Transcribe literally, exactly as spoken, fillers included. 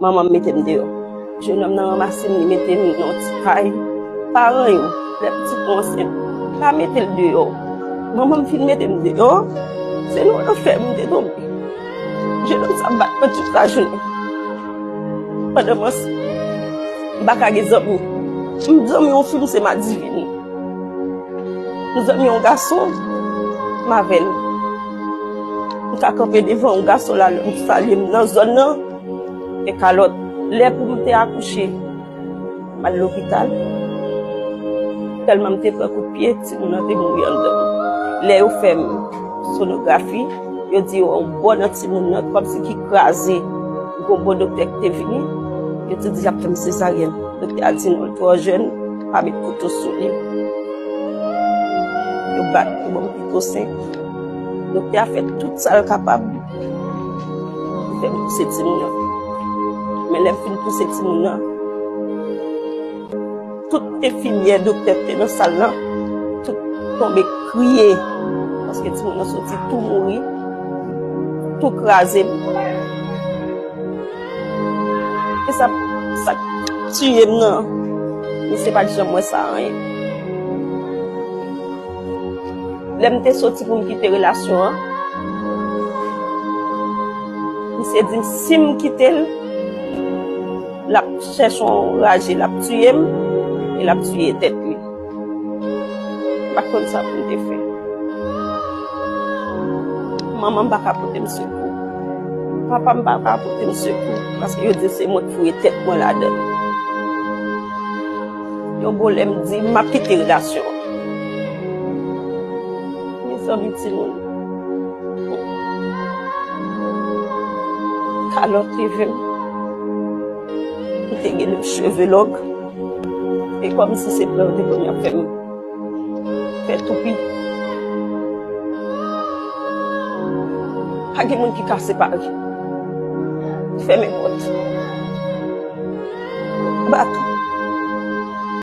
Manman m mete m deyò. Jennonm nan ranmase m, li mete m nan yon ti kay. Paran yo, lè pitit nou ansent, pa mete l deyò. Manman m fin mete m deyò, se nan yon lanfè m te tonbe. Jennonm sa ap bat mwen tout lajounen. Pandan m ansent, m pa ka gen zanmi. M zanmi yon fi, m se Madivin. M zanmi yon gason, m avè l. M ka kanpe devan yon gason la, lè m salye m nan zòn nan, e kalòt. Lè pou m te akouche, m al lopital. Tèlman m te pran kout pye, timoun nan te mouri anndan m. Lè yo fè m sonografi, yo di yo yon bò nan timoun nan, kòmsi ki kraze. Gon bon doktè ki te vini, yo te di y ap fè m sezaryèn. Doktè a di non, l twò jèn, pa met kouto sou li. Yo bat, yo ban m pitosen. Doktè a fè tout sa l kapab pou fè m pouse timoun nan. Men lè m fin pouse timoun nan, tout enfimyè, doktè k te nan sal lan, tout tonbe kriye. Paske timoun nan soti tou mouri, tou kraze. E sa, sa k tiye m nan, misye pa t janm wè sa anyen. Lè m te soti pou m kite relasyon an, misye di m si m kite l, l ap chèche yon raje, l ap tiye m, e l ap tiye tèt li. M pa konn sa pou m te fè. Manman m pa ka pote m sekou. Papa m pa ka pote m sekou. Paske yo di se mwen k foure tèt mwen ladan l. Yon bon lè m di m ap kite relasyon an. Mezanmi, timoun. Kalòt rive m. M te gen de cheve long. E kòmsi se pran yo te pran y ap fè m fè toupi. Pa gen moun ki ka separe. Fèmen pòt. Ba tou.